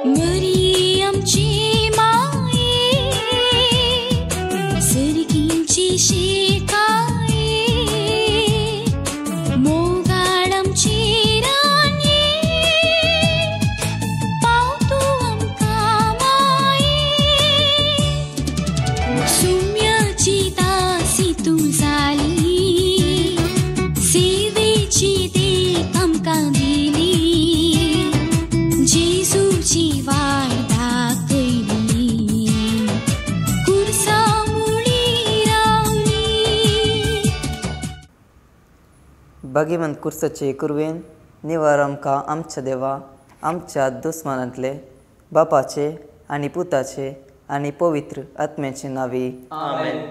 मरी आमची माये सरकींची शिकाये मोगाळ आमची राणी पाव तूं आमकां माये सुम्याची दासी तूं जाली सेवेची देख आमकां दिली जेजूची वाट दाखयली कुर्सा मुळी रावली. भाग्यवंत कुर्साचे कुरवेन निवार आमकां आमच्या देवा आमच्या दुस्मानांतले बापाचे आनी पुताचे आनी पवित्र आत्म्याचे नांवी. आमेन.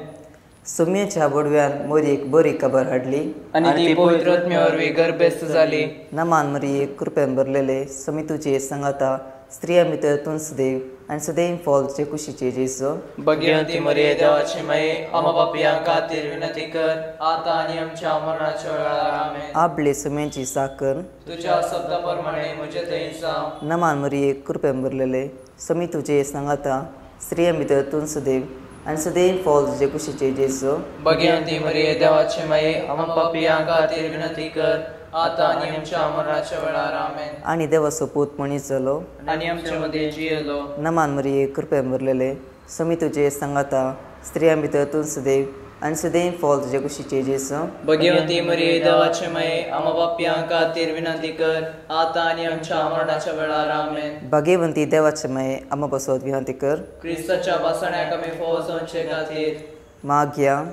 सुम्याच्या बोडव्यान मोरयेक बरी खबर हाडली आनी ती पवित्र आत्म्या वरवीं गर्भेस्त जाली. नमान मरिये कृपेन भरलेले समी तुजे सांगाता स्त्रिया भितर तूं सदैव आनी सदैव फॉल तुजे कुशीचे जेजू. भगिवंती मरिये देवाची माये आम्हा पापयां खातीर विनंती कर आतां आनी आमच्या मरणाच्या वेळार. आमेन. आपले सुम्याची साकर तुझ्या शब्दा प्रमाणे म्हजे थंय जावं. नमान मरिये कृपेन भरलेले समी तुजे सांगाता स्त्रिया भितर तूं सदैव आनी सदैव फॉल तुजे कुशीचे जेजू. भगिवंती मरिये देवाची माये आम्हा पापयां खातीर विनंती कर आतां आनी आमच्या मरणाच्या वेळार. आमेन. आनी देवाचो पूत मनीस जालो आनी आमचे मदें जियेलो. नमान मरिये कृपेन भरलेले समी तुजे सांगाता स्त्रियां भितर तूं सदैव आनी सदैव फॉल तुजे कुशीचे जेजू. भगिवंती मरिये देवाचे माये आम्हा पापयां खातीर विनंती कर आतां आनी आमच्या मरणाच्या वेळार. आमेन. भाग्यवंती देवाचे माये आम्हा पासत विनंती कर क्रिस्ताच्या बासण्याक आमी फोव जावचे खातीर. मागया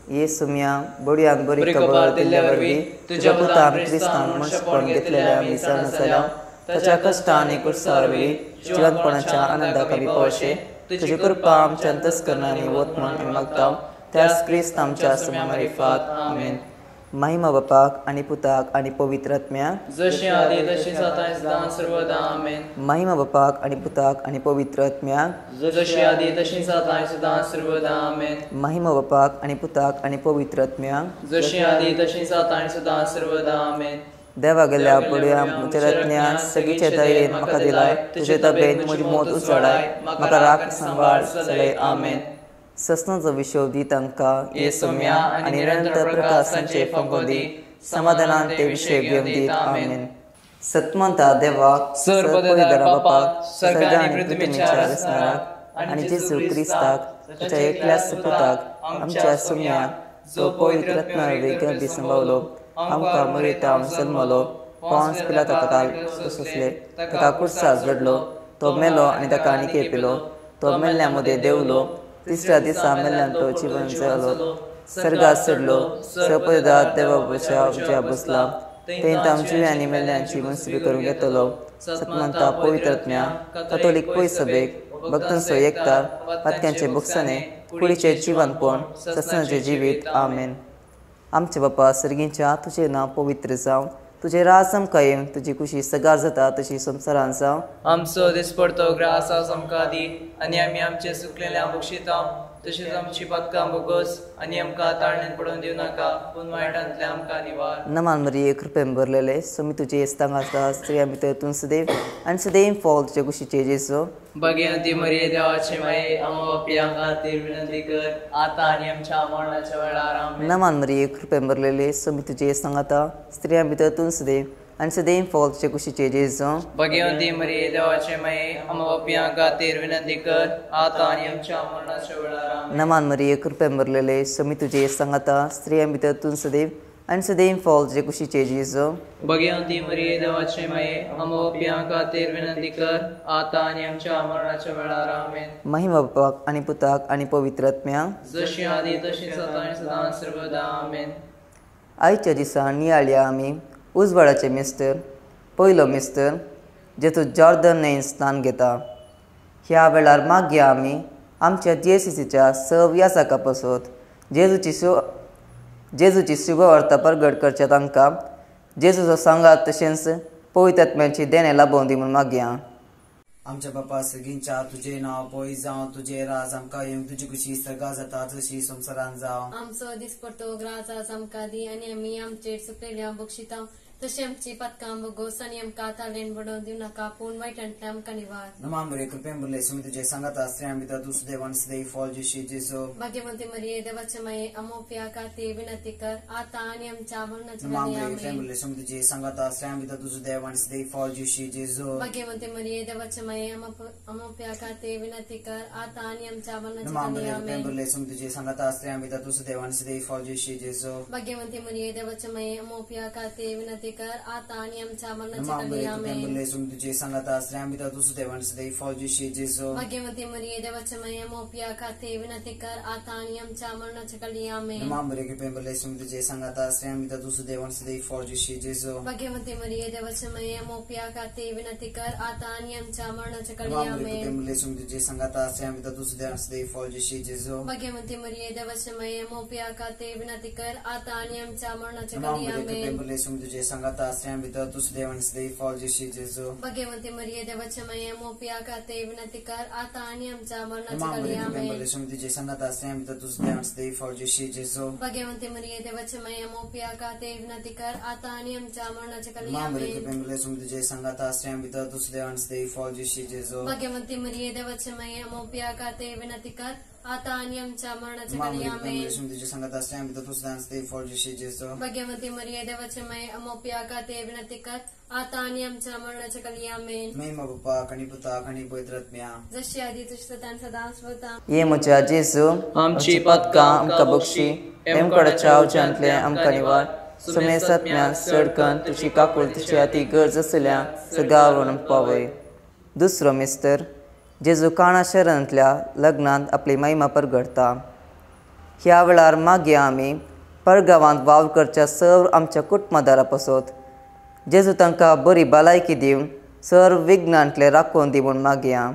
ये सुम्या बडयान बरी खबर दिल्ल्या वरवीं तुज्या पुतान क्रिस्तान मनशपण घेतलेल्या आमी जाणा जाल्या ताच्या कश्टां आनी कुर्सा वरवीं जिवनपणाच्या आनंदाक आमी पावशे तुजी कृपा आमच्या अंतस्करणांनी वत म्हूण आमी मागता त्याच क्रिस्त आमच्या सुम्या मारिफात. आमेन. महिमा बापाक आनी पुताक आनी पवित्र आत्म्याक जशी आदी तशीच आतां सदां सर्वदा. आमेन. महिमा बापाक आनी पुताक आनी पवित्र आत्म्याक जशी आदी तशीच आतां सदां सर्वदा. आमेन. महिमा बापाक आनी पुताक आनी पवित्र आत्म्याक जशी आदी तशीच आतां सदां सर्वदा. आमेन. देवा गेल्या पडया म्हज्या रत्न्या सगळीचे दयेन म्हाका दिलाय तुजे तबेन म्हजी मौत उजवाडाय म्हाका राख सांबाळ सगळे. आमेन. ससनाचो विशोव दी तांकां ये सोम्या आनी निरंतर प्रकाशांचे फंगो दी समाधानान ते विशय घेवन दीत. आमेन. सतमंता देवाक सरपदर बापाक सर्ग आनी पृथ्वीच्या रचणाराक आनी जेजू क्रिस्ताक ताच्या एकल्या सुपुताक आमच्या सुम्याक जो पवित्र आत्म्या वरवीं गर्भी संभावलो आमकां मरिता जल्मलो पावस पिलाता ताका सोंसले ताका कुर्सार जडलो तो मेलो आनी ताका आनी पिलो तो मेल्ल्या मदें देंवलो तिसऱ्या दिसा मेल्ल्यान तो जिवन जालो सर्गात चडलो सपदा देवा उज्या बसला थंय आमची आनी मेल्ल्यांची मनसुबी करूंक येतलो. सतमंता पवित्र आत्म्या कथोलीक पय सभेक भक्तांचो एकता पातक्यांचे भोगसणे कुडीचें जिवनपण सत्संगाचें जिवीत. आमेन. आमचे बापा सर्गींच्या तुजें नांव पवित्र जावं तुजें राज आमकां येवन तुजी कुशी सगार जाता तशी संवसारान जावं. आमचो दिसपडतो ग्रास आज आमकां दी आनी आमी आमचे सुकलेल्या बक्षिता तशीच आमची पातकां बोगस आनी आमकां ताळणेन पडोवन दिवं नाका पूण वायटांतले आमकां निवार. नमान मरिये कृपेन भरलेले समी तुजे आसता स्त्रियां भितर तूं सदैव आनी सदैव फॉल तुजे कुशीचे जेजू. भगिवंती मरिये देवाचे माये आम्हा पापयां खातीर विनंती कर आतां आनी आमच्या मरणाच्या वेळार. आमेन. नमान मरिये कृपेन भरलेले समी तुजे सांगाता स्त्रियां भितर तूं सदैव आनी सदैव फॉल तुजे कुशीचे जेजू. भगिवंती मरिये देवाचे माये आम्हा पापयां खातीर विनंती कर आतां आनी आमच्या मरणाच्या वेळार. आमेन. नमान मरिये कृपेन भरलेले समी तुजे सांगाता स्त्रियां भितर तूं सदैव आनी सदैव फॉल तुजे कुशीचे जेजू. भगिवंती मरिये देवाचे माये आम्हा पापयां खातीर विनंती कर आतां आनी आमच्या मरणाच्या वेळार. आमेन. महिमा बापाक आनी पुताक आनी पवित्र आत्म्याक जशी आदी तशीच आतां आनी सदां सर्वदा. आमेन. आयच्या दिसा नियाळया आमी उजवाडाचे मिस्तर पयलो मिस्तर जेतूं जॉर्दन न्हंयेन स्नान घेता. ह्या वेळार मागया आमी आमच्या जेसीसीच्या सव याजाका पासत जेजूची शुभवार्ता परगट करच्या तांकां जेजूचो सांगात तशेंच पवित्र आत्म्याची देणें लाभोवं दी म्हूण मागया. आमच्या बापा सगींच्या तुजें नांव पवित्र जावं तुजें राज आमकां येवं तुजी कुशी सर्गा जाता जशी संवसारान जावं. आमचो दिसपडतो ग्रास आज आमकां दी आनी आमी आमचेर चुकलेल्या बक्षिता तशी आमची पातकां बोगोस आनी आमकां ताळेन बडोवन दिवं नाका, पूण वायटांतल्यान आमकां निवार. नमान मरिये कृपेन भरले सुमी तुझे सांगाता, स्त्रियां भितर तूं सुदैव आनी सदैव फळ जिशी जेजू. भाग्यवंती मरिये देवाचे माये, आमोप्या खातीर विनंती कर, आतां आनी आमच्या मरणाच्या नमान वेळी. मरिये कृपेन आमेन. भरले सुमी तुझे सांगाता, स्त्रियां भितर तूं सुदैव आनी सदैव फळ जिशी जेजू. भाग्यवंती मरिये देवाचे माये, आमोप्या खातीर विनंती कर, आतां आनी आमच्या मरणाच्या नमान वेळी. मरिये कृपेन आमेन. भरले सुमी तुझे सांगाता, स्त्रियां भितर तूं सुदैव आनी सदैव फळ जिशी जेजू. भाग्यवंती मरिये देवाचे माये, आमोप्या खातीर विनंती कर, आतां आनी आमच्या मरणाच्या नमान वेळी. मरिये कृपेन आमेन. भरले सुमी तुझे सांगाता, स्त्रियां भितर तूं सुदैव आनी सदैव फळ जिशी जेजू. भाग्यवंती मरिये देवाचे माये, आमोप्या खातीर विनंती कर, आतां आनी आमच्या मरणाच्या वेळी. आमेन. नमान मरिये कृपेन भरले सुमी तुझे सांगाता, स्त्रियां भितर तूं सुदैव आनी सदैव फळ जिशी जेजू. भाग्यवंती मरिये देवाचे माये, आमोप्या खातीर विनंती कर, आतां आनी आमच्या मरणाच्या वेळी. नमान मरिये आमेन. कृपेन भरले सुमी तुझे सांगाता, स्त्रियां भितर तूं सुदैव आनी सदैव फळ जिशी जेजू. भाग्यवंती मरिये देवाचे माये, आमोप्या खातीर विनंती कर, आतां आनी आमच्या मरणाच्या नमान वेळी. मरिये कृपेन आमेन. भरले सुमी तुझे सांगाता, स्त्रियां भितर तूं सुदैव आनी सदैव फळ जिशी जेजू. भाग्यवंती मरिये देवाचे माये, आमोप्या खातीर विनंती कर, आतां आनी आमच्या मरणाच्या नमान वेळी. मरिये कृपेन आमेन. भरले सुमी तुझे सांगाता, स्त्रियां भितर तूं सुदैव आनी सदैव फळ जिशी जेजू. भाग्यवंती मरिये देवाचे माये, आमोप्या खातीर विनंती कर, आतां आनी आमच्या मरणाच्या वेळी. नमान मरिये आमेन. कृपेन भरले सुमी तुझे सांगाता, स्त्रियां भितर तूं सुदैव आनी सदैव फळ जिशी जेजू. भाग्यवंती मरिये देवाचे माये, आमोप्या खातीर विनंती कर, आतां आनी आमच्या मरणाच्या नमान वेळी. मरिये कृपेन आमेन. भरले सुमी तुझे सांगाता, स्त्रियां भितर तूं सुदैव आनी सदैव फळ जिशी जेजू. भाग्यवंती मरिये देवाचे माये, आमोप्या खातीर विनंती कर, आतां आनी आमच्या मरणाच्या वेळी. आमेन. महिमा बाप्पा आणि पुता आणि पवित्र आत्म्या. जशी आदी तशी सदां सदां स्वता. ये म्हज्या जेजू, आमची पातकां आमकां बक्षी, हेमकडाच्या अवजांतले आमकां निवार, सुमेसात्म्या सडकन तुजी काकूल तुजी आती गरज आसल्या सगळ्या पावय. दुसरो मिस्तर जेजू काणा शहरांतल्या लग्नांत आपली महिमा परगडता. ह्या वेळार मागीर आमी परगांवांत वावर करच्या सर्व आमच्या कुटुंबादारा पासत जेजू तांकां बरी भलायकी दिवन सर्व विघ्नांतले राखून दी म्हूण मागया.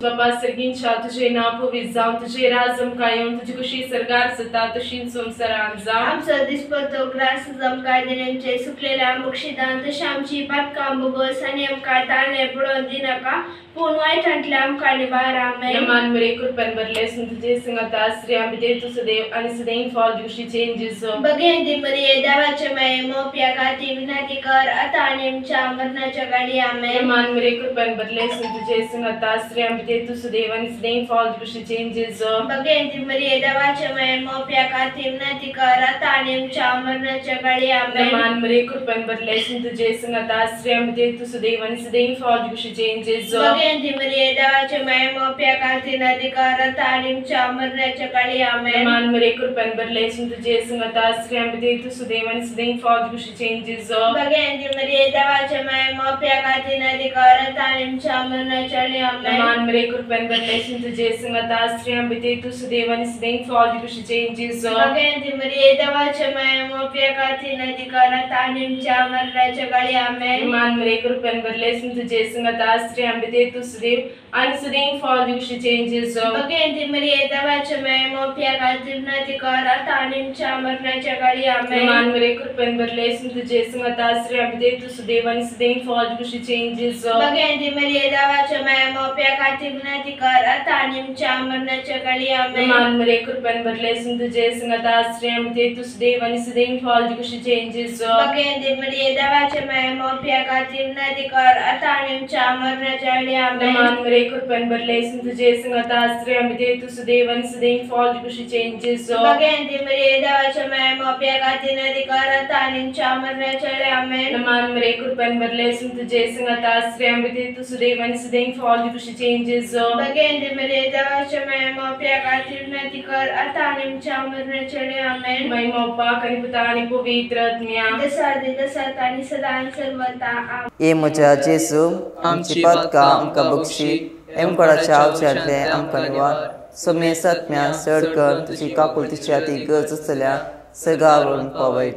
बाबा सर्गींच्या तुझे नांव पवित्र जावं, तुझे राज आमकां येवं, तुजी खुशी सरकार जाता तशी संवसारांत जावं. आमचो दिसपडतो ग्रास आमकां दिलेंचे सुकलेल्या बक्षिदान, तशें आमची पातकां बोगस आनी आमकां ताळणे पडोवन दिनाका, पूण वायटांतल्या आमकां निवार. आमेन. नमान मरिये कृपेन भरले सुन तुझे संगता, स्त्रियां भितर तूं सदैव आनी सदैव फळ दिवशीचे जेजू. भगेंदी मरिये देवाचे माये, मोप्या खातीर विनंती कर, आतां आनी आमच्या मरणाच्या घाडी. आमेन. नमान मरिये कृपेन भरले सुन तुझे संगता, स्त्रियां भितर तूं सदैव आनी सदैव फळ दिवशीचे जेजू. भगेंदी मरिये देवाचे माये, मोप्या खातीर विनंती कर, आतां आनी आमच्या मरणाच्या घाडी. आमेन. नमान मरिये कृपेन भरले सुन तुझे संगता, स्त्रियां भितर तूं सदैव आनी सदैव फळ दिवशीचे जेजू. भगेंदी मरिये देवाचे माये, मोप्या खातीर विनंती कर, आतां आनी आमच्या मरणाच्या घाडी. आमेन. नमान मरिये कृपेन भरले सुन तुझे संगता, स्त्रियां भितर तूं सदैव आनी सदैव फळ दिवशीचे जेजू. भगेंदी मरिये देवाचे माये, मोप्या खातीर विनंती कर, आतां आनी आमच्या मरणाच्या घाडी. आमेन. नमान मरिये कृपेन भरले सुन तुझे संगता, स्त्रियां भितर तूं सदैव आनी सदैव फळ दिवशीचे जेजू. भगेंदी मरिये देवाचे माये, मोप्या खातीर विनंती कर, आतां आनी आमच्या मरणाच्या घाडी. आमेन. नमान मरिये कृपेन भरले सुन तुझे संगता, स्त्रियां भितर तूं सदैव आनी सदैव फळ दिवशीचे जेजू. भगेंदी मरिये देवाचे माये, मोप्या खातीर विनंती कर, आतां आनी आमच्या मरणाच्या घाडी. आमेन. नमान मरिये कृपेन भरले सुन तुझे संगता, स्त्रियां भितर तूं सदैव आनी सदैव फळ दिवशीचे जेजू. भगेंदी मरिये देवाचे माये, मोप्या खातीर विनंती कर, आतां आनी आमच्या मरणाच्या घाडी. आमेन. नमान मरिये कृपेन भरले सुन तुझे संगता, स्त्रियां भितर तूं सदैव आनी सदैव फळ दिवशीचे जेजू. भगेंदी मरिये देवाचे माये, मोप्या खातीर विनंती कर, आतां आनी आमच्या मरणाच्या घाडी. आमेन. नमान मरिये कृपेन भरले सुन तुझे संगता, स्त्रियां भितर तूं सदैव आनी सदैव फळ दिवशीचे जेजू. भगेंदी मरिये देवाचे माये, मोप्या खातीर विनंती कर, आतां आनी आमच्या मरणाच्या घाडी. आमेन. नमान मरिये कृपेन भरले सुन तुझे संगता, स्त्रियां भितर तूं सदैव आनी सदैव फळ दिवशीचे जेजू. भगेंदी मरिये देवाचे माये, मोप्या खातीर विनंती कर, आतां आनी आमच्या मरणाच्या घाडी. आमेन. महिमा बापाक आनी पुता आनी पवित्र आत्म्या. जसा आदी तसा आतां आनी सदां सर्वता. आमेन. ये म्हज्या जेजू, आमची पातकां आमकां बक्षी, हेमकडाच्या अवजांतले आमकां निवार, सुमेसात्म्या सडकन तुजी काकूल तुजी आती गरज आसल्या सगळ्या पावय.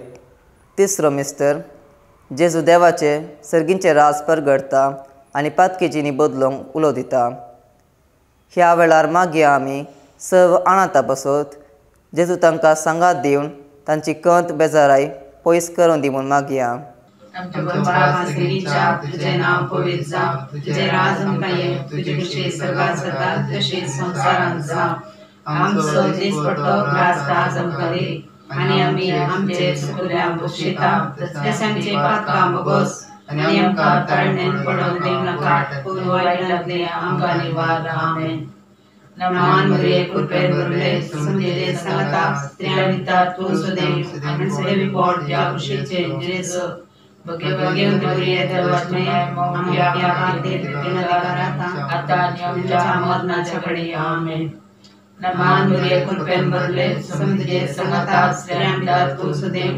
तिसरो मिस्तर जेजू देवाचे सर्गींचे राज परगडता आनी पातकेजीनी बदलूंक उलो दिता. ह्या वेळार मागीर आमी सर्व अनाथा पासत जेजू तांकां सांगात दिवन तांची कंत बेजाराय पयस करून दी म्हूण मागया. आमच्या बाबा सर्गीच्या, तुझे नांव पवित्र जावं, तुझे राज आमकां येवं, तुजी खुशी सर्गात जाता तशी संवसारांत जावं. आमचो दिसपडतो ग्रास आज आमकां दी, आनी आमी आमचे चुकल्या बक्षिता तशें आमचे पातकां भोगोस आनी आमकां ताळणेन पडोवंक दिवं नाका पूण वायटांतले आमकां निवार. आमेन. नमान मरिये कृपेन भरले तुझे सांगता स्त्रियां भितर तूं सुदैव आनी सुदैवी पोट तुज्या कुशीचें जेजू. भाग्यवंती मरिये देवाची माय, आमच्या खातीर विनंती कर आतां आनी आमच्या मरणाच्या घडये. आमेन. नमान मरिये कृपेन भरले तुझे सांगता स्त्रियां भितर तूं सुदैव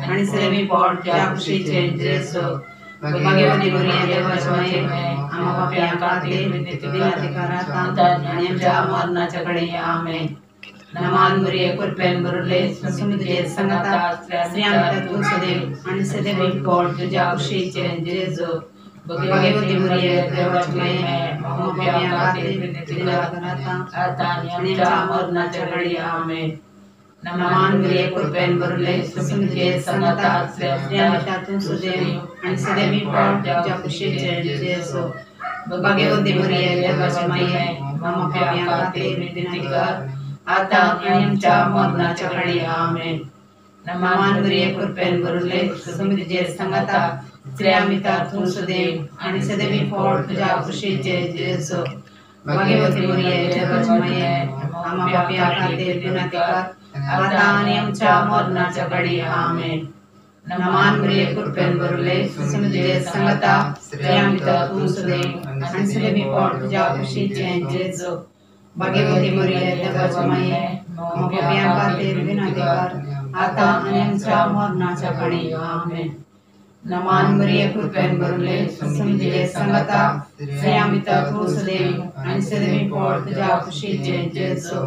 आनी सुदैवी पोट तुज्या कुशीचें जेजू. भाग्यवंती मरिये देवाची माय, आमच्या खातीर विनंती कर आतां आनी आमच्या मरणाच्या घडये. आमेन. नमान मरिये कृपेन भरले तुझे सांगता स्त्रियां भितर तूं सदैव आनी सदैवी पोट तुज्या कुशीचें जेजू. भाग्यवंती मरिये देवाची माय, आमच्या खातीर विनंती कर आतां आनी आमच्या मरणाच्या घडये. आमेन. नमान मरिये कृपेन भरले तुझे सांगता स्त्रियां भितर तूं सदैव आनी सदैवी पोट तुज्या कुशीचें जेजू. भाग्यवंती मरिये देवाची माय, आमच्या खातीर विनंती कर आतां आनी आमच्या मरणाच्या घडये. आमेन. नमान मरिये कृपेन भरले तुझे सांगता स्त्रियां भितर तूं सदैव आनी सदैवी पोट तुज्या कुशीचें जेजू. भाग्यवंती मरिये देवाची माय, आमच्या खातीर विनंती कर आतां आनी आमच्या मरणाच्या घडये. आमेन. नमान मरिये कृपेन भरले तुझे सांगता स्त्रियां भितर तूं सदैव आनी सदैवी पोट तुज्या कुशीचें जेजू. भाग्यवंती मरिये देवाची माय, आमच्या खातीर विनंती कर आतां आनी आमच्या मरणाच्या घडये. आमेन. नमान मरिये कृपेन भरले तुझे सांगता स्त्रियां भितर तूं सदैव आनी सदैवी पोट तुज्या कुशीचें जेजू.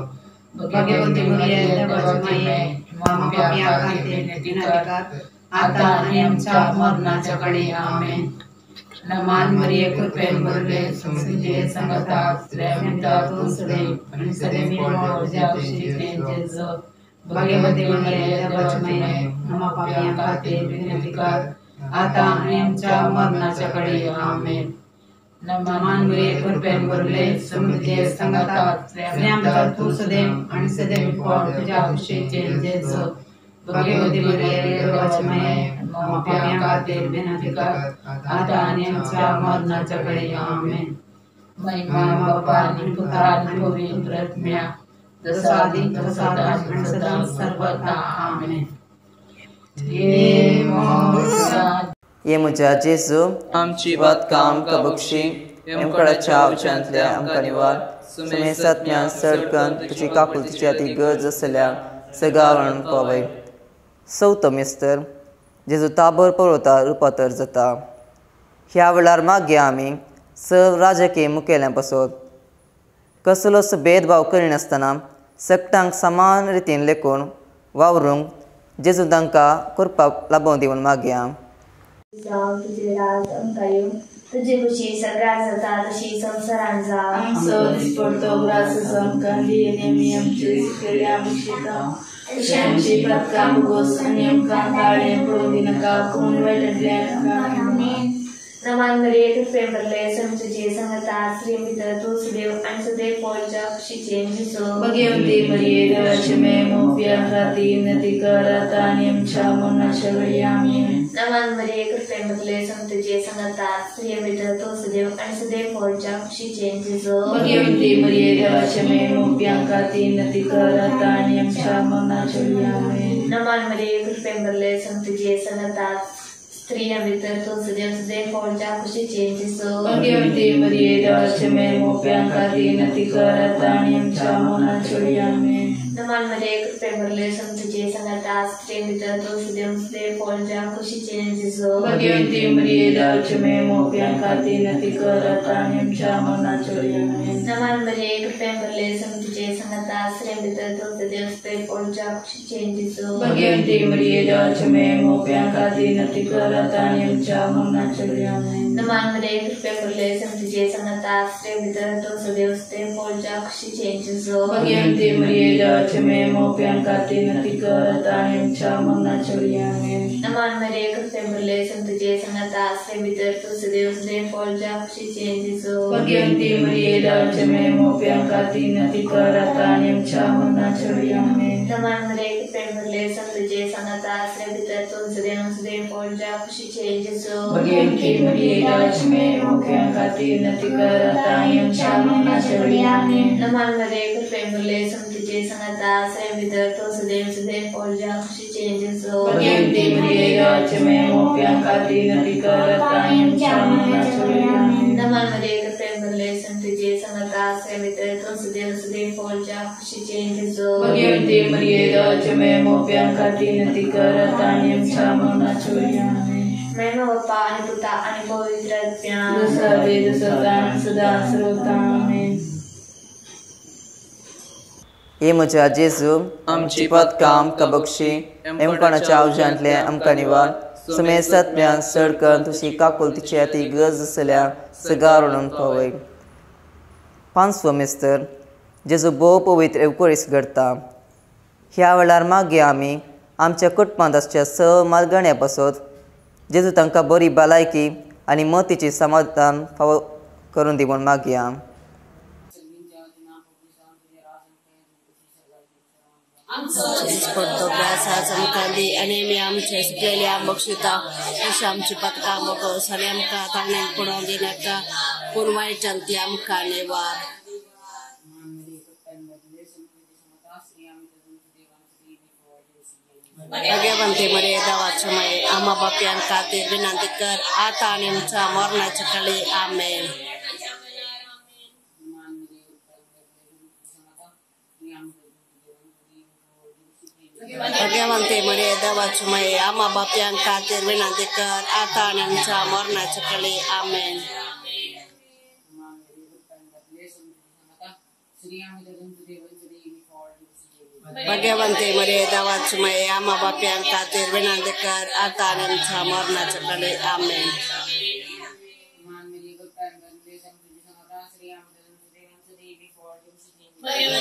भाग्यवंती मरिये देवाची माय, आमच्या खातीर विनंती कर आतां आनी आमच्या मरणाच्या घडये. आमेन. नमान मरिये कृपेन भरले तुझे सांगता स्त्रियां भितर तूं सदैव आनी सदैवी पोट तुज्या कुशीचें जेजू. भाग्यवंती मरिये देवाची माय, आमच्या खातीर विनंती कर आतां आनी आमच्या मरणाच्या घडये. आमेन. नमान मरिये कृपेन भरले तुझे सांगता स्त्रियां भितर तूं सदैव आनी सदैवी पोट तुज्या कुशीचें जेजू. भाग्यवंती मरिये देवाची माय, आमच्या खातीर विनंती कर आतां आनी आमच्या मरणाच्या घडये. आमेन. महिमा बापा आनी पुत्रा आनी पवित्र आत्म्या, जसो आदी तसो आतां आनी सदां सर्वदा. आमेन. ये म्हज्या जेजू, आमची पातकां आमकां बक्षी, येमकडाच्या उच्यांतल्या आमकां निवार. सुमेसांतल्यान सडकन तुजी काकुळतीची आती गरज आसल्या सगळ्या पावय. चवथो मिस्तर जेजू ताबर पर्वतार रुपांतर जाता. ह्या वेळार मागीर आमी सर्व राजकीय मुखेल्यां पासत कसलोच भेदभाव करिनासतना सगटांक समान रितीन लेखून वावरूंक जेजू तांकां करपाक लाबोवन दिवन मागया. जावं तुजें राज आमकां येवं, तुजी खुशी सगळ्याक जाता तशी संवसारांत जावं. आमचो दिसपडतो ग्रास आमकां दी आनी आमी आमचे चुकलेल्या बक्षिता तशें आमची पातकां भोगोस आनी आमकां ताळणेन पडोवंक दिनाका पूण वायटांतले आमकां. आमेन. नमान मरिये कृपेन भरले तुझे सांगता स्त्रियां भितर तूं सदैव आनी सदैव पोट तुज्या कुशीचें जेजू. भाग्यवंती मरिये देवाची माय, आमच्या खातीर विनंती कर आतां आनी आमच्या मरणाच्या घडये. आमेन. नमान मरिये कृपेन भरले तुझे सांगता स्त्रियां भितर तूं सदैव आनी सदैव पोट तुज्या कुशीचें जेजू. भाग्यवंती मरिये देवाची माय, आमच्या खातीर विनंती कर आतां आनी आमच्या मरणाच्या घडये. आमेन. नमान मरिये कृपेन भरले तुझे सांगता स्त्रियां भितर तूं सदैव सदैव पोट तुज्या कुशीचें जेजू. भाग्यवंती मरिये देवाची माय, आमच्या खातीर विनंती कर आतां आनी आमच्या मरणाच्या घडये. आमेन. नमान मरिये कृपेन भरले तुझे सांगता स्त्रियां भितर तूं सदैव सदैव पोट तुज्या कुशीचें जेजू. भाग्यवंती मरिये देवाची माय, आमच्या खातीर विनंती कर आतां आनी आमच्या मरणाच्या घडये. आमेन. नमान मरिये कृपेन भरले तुझे सांगता स्त्रियां भितर तूं सदैव सदैव पोट तुज्या कुशीचें जेजू. भाग्यवंती मरिये देवाची माय, आमच्या खातीर विनंती कर आतां आनी आमच्या मरणाच्या घडये. आमेन. नमान मरिये कृपेन भरले तुझे सांगता स्त्रियां भितर तूं सदैव सदैव पोट तुज्या कुशीचें जेजू. भाग्यवंती मरिये देवाची माय, आमच्या खातीर विनंती कर आतां आनी आमच्या मरणाच्या घडये. आमेन. नमान मरिये कृपेन भरले तुझे सांगता स्त्रियां भितर तूं सदैव सदैव पोट तुज्या कुशीचें जेजू. भाग्यवंती मरिये देवाची माय, आमच्या खातीर विनंती कर आतां आनी आमच्या मरणाच्या घडये. आमेन. नमान मरिये कृपेन कृपेन भरले तुझे सांगाता आसरे भितर तूं सदैव सदैव पोळच्या खुशीचे जेजू भगवंती मरिये देवाची माये मोक्या खातीर विनंती कर आतां आनी आमच्या मरणाच्या वेळी आमेन. नमन मरिये कृपेन भरले तुझे सांगाता आसरे भितर तूं सदैव सदैव पोळच्या खुशीचे जेजू भगवंती मरिये देवाची माये मोक्या खातीर विनंती कर आतां आनी आमच्या मरणाच्या वेळी आमेन. नमन मरिये कृपेन भरले तुझे सांगाता आसरे भितर तूं सदैव सदैव पोळच्या खुशीचे जेजू भगवंती मरिये देवाची माये मोक्या खातीर विनंती कर आतां आनी आमच्या मरणाच्या वेळी आमेन. महिमा बाप्पा आणि पुता आणि पवित्र आत्म्या जसा वेद सदा सदा सर्वता आमेन. हे म्हज्या जेजू आमची पदकां आमकां बक्षी एमकोणाच्या आवजांतले आमकां निवार सुमेसांतल्यान चड करून तुजी काकुळतीची अती गरज आसल्या सगळ्या ऋणून पावय. पांचवो मेस्तर जेजू भोव पवित्र एवकोरीस घडता. ह्या वेळार मागीर आमी आमच्या कुटुंबांत आसच्या स मालगण्या पासत जेजू तांकां बरी भलायकी आनी मतीची समाधान फावो करून दी म्हूण मागया. पडतो ग्रासाच आमकां दी आनी आमी आमचे सुकलेले बक्षिता तशें आमची पथकां बोगस आनी आमकां ताणें पडोवन दिनाका पूण वायटांतली आमकां निवार. भगवंती मरिये देवाची माये आम्हा पाप्यां खातीर विनंती कर आतां आनी आमच्या मरणाच्या काळी आमेन. भगवंती मरिये देवाची माये आम्हा पाप्यां खातीर विनंती कर आतां आनी आमच्या मरणाच्या काळी आमेन. भगवंती मरिये देवाची माये आम्हा पाप्यां खातीर विनंती कर आतां आनी आमच्या मरणाच्या काळी आमेन.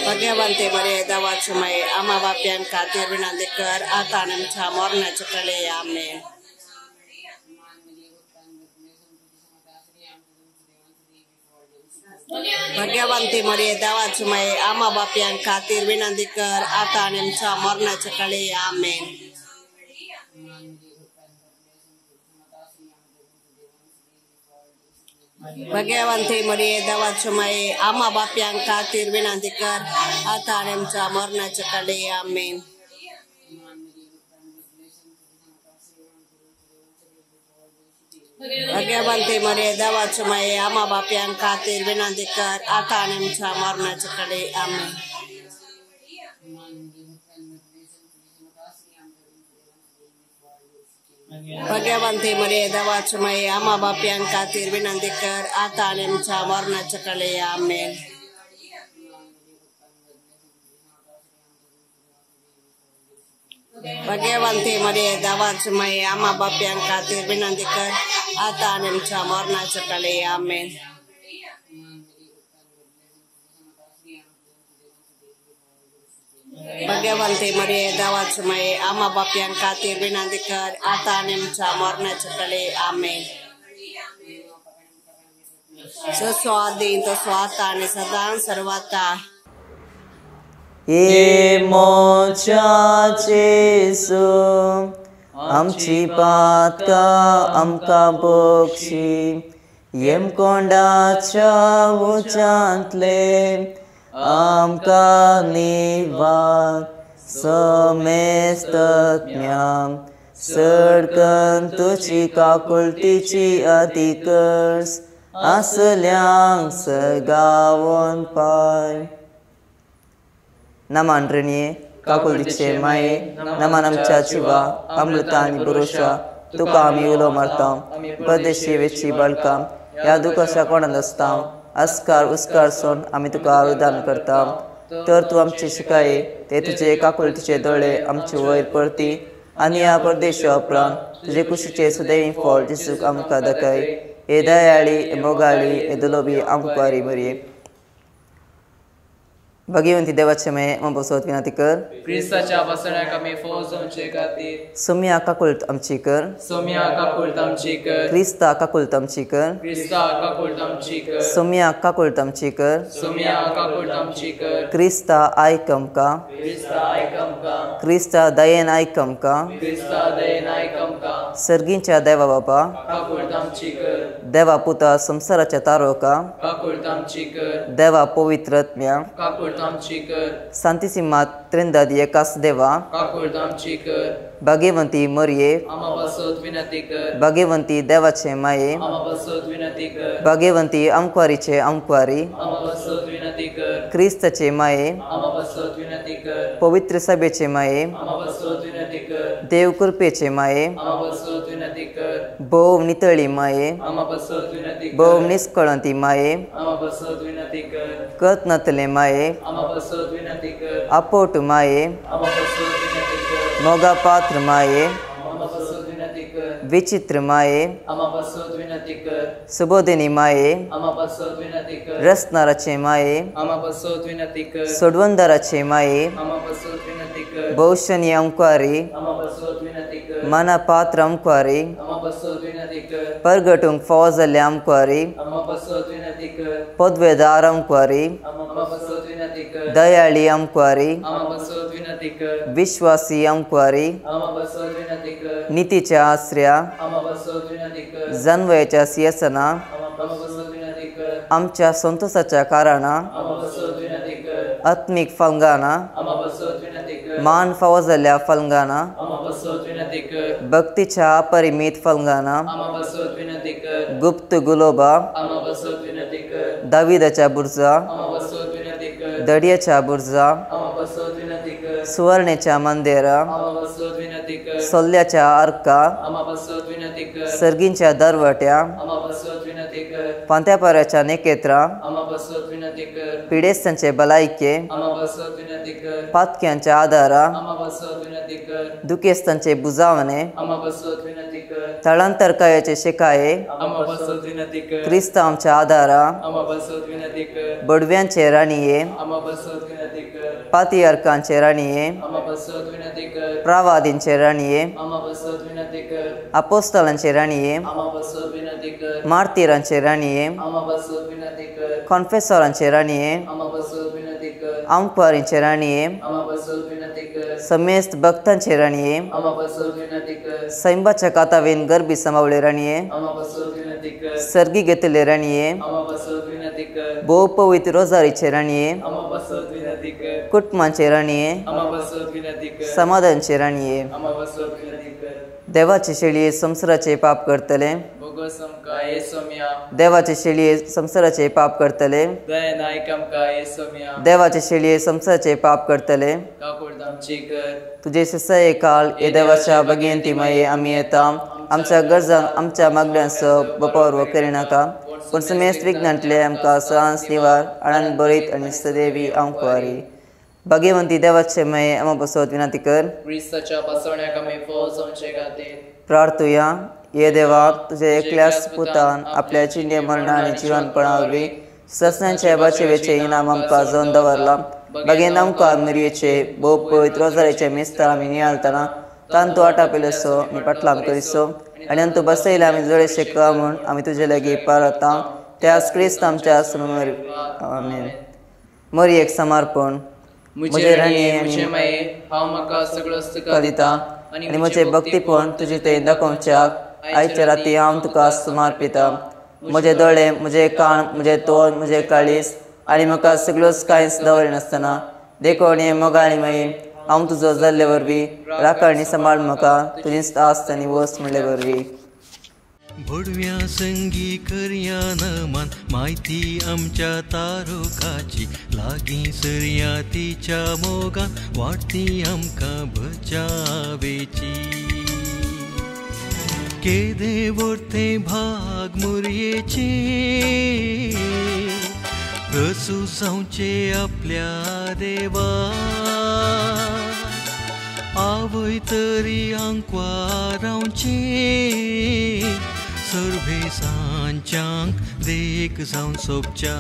भगवंती मरिये देवाची माये आम्हा पाप्यां खातीर विनंती कर आतां आनी आमच्या मरणाच्या काळी आमेन. भगवंती मरिये देवाची माये आम्हा पाप्यां खातीर विनंती कर आतां आनी आमच्या मरणाच्या काळी आमेन. भगवंती मरिये देवाची माये आम्हा पाप्यां खातीर विनंती कर आतां आनी आमच्या मरणाच्या काळी आमेन. भगवंती मरिये देवाची माये आम्हा पाप्यां खातीर विनंती कर आतां आनी आमच्या मरणाच्या काळी आमेन. भगवंती मरिये देवाची माये आम्हा पाप्यां खातीर विनंती कर आतां आनी आमच्या मरणाच्या काळी आमेन. भगवंती मरिये देवाची माये आम्हा पाप्यां खातीर विनंती कर आतां आनी आमच्या मरणाच्या काळी आमेन. भगवंती मरिये देवाची माये आम्हा पाप्यां खातीर विनंती कर आतां आनी आमच्या मरणाच्या काळी आमेन. स्वाधीन तो स्वाता आनी सदां सर्वता. हे मोच्या जेजू आमची पातकां आमकां बक्षी येमकोंडाच्या उच्चांतले आमकां निवार समेस्तज्ञां चड करून तुजी काकुळटीची अतिकर्स आसल्यांक सगावन पाय. नमन ऋणये काकुळटीचे माये नमन आमच्या जिवा अमृता आनी पुरुषा तुका आमी उलो मारता परदेशी वेची बाळकां ह्या दुखाच्या कोणांत आसता अस्कार उस्कार सोन आमी तुका आरुदान करता. तर तूं आमची शिकाये ते तुजे काकुळटीचे दोळे आमचे वयर परती आनी ह्या परदेशा उपरांत तुजे कुशीचे सदैव फळ जेजूक आमकां दाखय. हे दयाळी, हे मोगाळी, हे दुलोबी आमकां बरी. भगवंती देवाचे माये आमकां विनंती कर. क्रिस्ताच्या बसण्याक आमी फोव जावचे खातीर सोम्या काकुळट आमची कर. सोम्या काकुळट आमची कर. क्रिस्ता काकुळट आमची कर. क्रिस्ता काकुळट आमची कर. सोम्या काकुळट आमची कर. सोम्या काकुळट आमची कर. क्रिस्ता आयक आमकां. क्रिस्ता आयक आमकां. क्रिस्ता दयेन आयक आमकां. क्रिस्ता दयेन आयक आमकां. सर्गींच्या देवा बापा काकुळट आमची कर. देवा पुता संवसाराच्या तारोका काकुळट आमची कर. देवा पवित्र आत्म्या काकुळट आमची कर. सांतिसिमा त्रिंदाद एकास देवा काकुळट आमची कर. भाग्यवंती मरिये आमा पासत विनंती कर. भाग्यवंती देवाचे माये आमा पासत विनंती कर. भाग्यवंती आमक्वारीचे आमक्वारी आमा पासत विनंती कर. क्रिस्ताचे माये आमा पासत विनंती कर. पवित्र सभेचे माये आमा पासत विनंती कर. देव कृपेचे माये आमा पासत विनंती कर. भोव नितळी माये आमा पासत विनंती कर. भोव निस्कळंती माये आमा पासत विनंती कर. कत नातले माये आमा पासत विनंती कर. आपोट माये आमा पासत विनंती कर. मोगा पात्र माये आमा पासत विनंती कर. विचित्र माये आमा पासत विनंती कर. सुबोधिनी माये आमा पासत विनंती कर. रसनाराचे माये आमा पासत विनंती कर. सोडवंदाराचे माये आमा पासत विनंती कर. भौशनी अंक्वारी आमा पासत विनंती कर. मना पात्र अंक्वारी आमा पासत विनंती कर. परगटूंक फावो जाल्ले अंक्वारी आमा पासत विनंती कर. पदवेदार अंक्वारी आमा पासत विनंती कर. दयाळी अंक्वारी आमा पासत विनंती कर. विश्वासी अंक्वारी आमा पासत विनंती कर. नितीच्या आसऱ्या आमा पासत विनंती कर. जनवयाच्या सिंहासना आमा पासत विनंती कर. आमच्या संतोषाच्या कारणां आमा पासत विनंती कर. आत्मीक फलंगाना आमा पासत विनंती कर. मान फावो जाल्ल्या फलंगाना आमा पासत विनंती कर. भक्तीच्या अपरिमीत फलंगाना आमा पासत विनंती कर. गुप्त गुलोबा आमा पासत विनंती कर. दाविदाच्या बुर्जा आमा पासत विनंती कर. दडयेच्या बुर्जा आमा पासत विनंती कर. सुवर्णेच्या मंदिरा आमा पासत विनंती कर. सोल्ल्याच्या आर्का आमा पासत विनंती कर. सर्गींच्या दरवट्या आमा पासत विनंती कर. पांत्यापाऱ्याच्या नेकेत्रा आमा पासत विनंती कर. पिडेस्तांचे भलायके आमा पासत विनंती कर. पातक्यांच्या आदारा आमा पासत विनंती कर. दुखेस्तांचे बुजावणे आमा पासत विनंती कर. तळांतरकायाचे शिकाये आमा पासत विनंती कर. क्रिस्त आमच्या आदारा आमा पासत विनंती कर. बडव्यांचे राणये आमा पासत विनंती कर. पातियार्कांचे राणये आमा पासत विनंती कर. प्रावादींचे राणये आमा पासत विनंती कर. अपोस्तलांचे राणये आमा पासत विनंती कर. मार्तीरांचे राणये आमा पासत विनंती कर. कॉन्फेसोरांचे राणये आमा पासत विनंती कर. आमक्वारींचे राणये आमा पासत विनंती कर. समेस्त भक्तांचे राणये आमा पासत विनंती कर. सैंबाच्या कातावेन गर्भी समावले राणये आमा पासत विनंती कर. सर्गी घेतले राणये आमा पासत विनंती कर. भोव पवित्र रोजारीचे राणये आमा पासत विनंती कर. कुटुंबांचे राणये आमा पासत विनंती कर. समाधानचे राणये आमा पासत विनंती कर. देवाचे शेळये संवसाराचे पाप करतले बोगस आमकां हे सोम्या देवाचे शेळये संवसाराचे पाप करतले दयेन आयक आमकां हे सोम्या देवाचे शेळये संवसाराचे पाप करतले काकुळट आमची कर. तुझे ससाये काळ हे देवाच्या भगिनी माये आमी येता आमच्या गरजांक आमच्या मागण्यांचो बपावर करिनाका पूण समेस्त विघ्नांतले आमकां सहज निवार आनंद बरीत आनी सदैवी आमकुवारी भाग्यवंती देवाचे माये आमा पासत विनंती कर. क्रिस्ताच्या बसवण्याक आमी फोव जावचे खातीर प्रार्थुया. ये देवा तुझ्या एकल्याच पुतान आपल्या जिणे मरणा आनी जिवनपणा वरवीं ससण्यांच्या बाचेवेचे इनाम आमकां जावन दवरला. बागेन आमकां मिरयेचे भोव पवित्र रोजारीचे मिस्तर आमी नियाळतना तांतू आटापिलेसो आमी पाटलाम करिसो आनी अंतू बसयले आमी जळे शेका म्हूण आमी तुजे लागीं पारता त्याच क्रिस्त आमच्या समोर. आमेन. मरियेक समर्पण. म्हजे राणये म्हजे माये हांव म्हाका सगळो तुका दिता आनी म्हजें भक्तीपण तुजे थंय दाखोवच्याक आयच्या राती हांव तुका समर्पिता. म्हजे दोळे म्हजे कान म्हजें तोंड म्हजें काळीज आनी म्हाका सगळ्योच कांयच दवरिनासतना देखून हे मोगाळी माई हांव तुजो जाल्ले वरवीं राखण सांबाळ म्हाका तुजीच आस्त आनी वस म्हणले वरवीं. भोडव्या संगी करया नमान माहिती आमच्या तारुकाची लागीं सरया तिच्या मोगान वाडती आमकां बचावेची. केदे वर्ते भाग मुरयेचे प्रसू जावचे आपल्या देवा आवय तरी आंकवा रावचे सर्वे सांच्यांक देख जावन सोबच्या.